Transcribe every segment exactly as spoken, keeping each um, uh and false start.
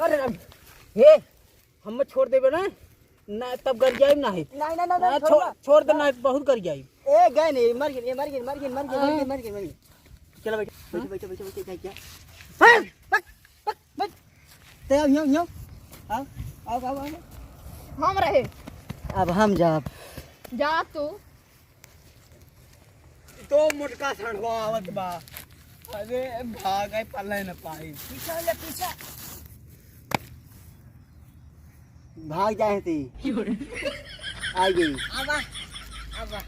अरे राम। हे, हम छोड़ देबे ना, ना तब गरियाई ना है। नहीं, नहीं, नहीं, ना, नहीं, छोड़, छोड़ूंगा। छोड़ दे ना, बहुत गरियाई। ए, गए नहीं, मर गए, मर गए, मर गए, मर गए, मर गए, हाँ। मर गए, मर गए। चलो बैठो, बैठो, हाँ? बैठो, बैठो, बैठो, क्या, क्या? हाँ, बक, बक, बक। ते आओ, यहाँ, यहाँ। आओ, आओ, आओ, आओ। हम रहे। अब हम जाब। जा तू। तो मोटका सांडवा आवत बा। अरे भाग, आई पल्ले न पाई। पीछे हो जा, पीछे। भाग जाए थे। आ गई। आवा, आवा।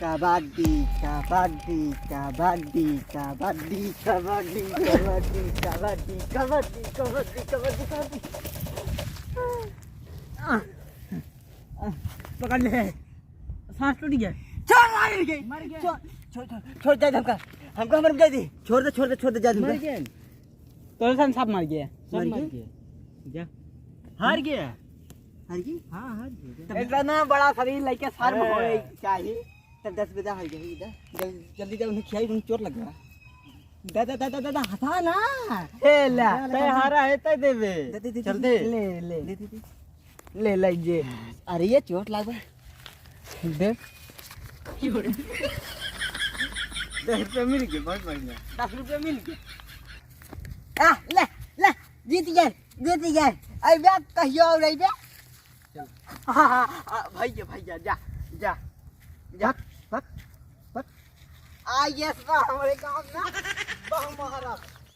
कबड्डी, कबड्डी, कबड्डी, कबड्डी। पकड़ ले। सांस टूट गया। छोड़, मार गए। मर गए। छोड़, छोड़, छोड़, छोड़, जा हमका। हमका हमरे जाए दे। छोड़ दे, छोड़ दे, छोड़ दे, जा मर हमका। गए। तोरे सन सब मर गए। सब मर मर गए? गए। जा। हार गया। हार गई? हाँ, हार गया। तब इतना बड़ा शरीर लेके शर्म हाँ। होए चाहिए। तब दस बजा हो गया, इधर। जल-, जल्दी जा, उन्हें खियाई, उन्हें चोट लग गया। दा, दा, दा, दा, दा, दा, हंसा ना। ए, ले। दा, दा, तै दा, दा। हारा है, तै देबे। दे, दे, दे, चल दे, दे। ले, ले। दे, दे, दे। ले, ले, ये। अरे, ये चोट लाग बा। दे। दस रुपया मिल गया, बहुत बढ़िया। दस रुपया मिल गया। आ, ले, ले, जीत गए, जीत गए। अरे, बे, कहियो और अइबे। चल। हाँ, हाँ, हाँ, भैया, भैया, जा, जा, जा। हट, हट, हट। आ, yes बा, हमारे गाँव में। वाह, महाराज।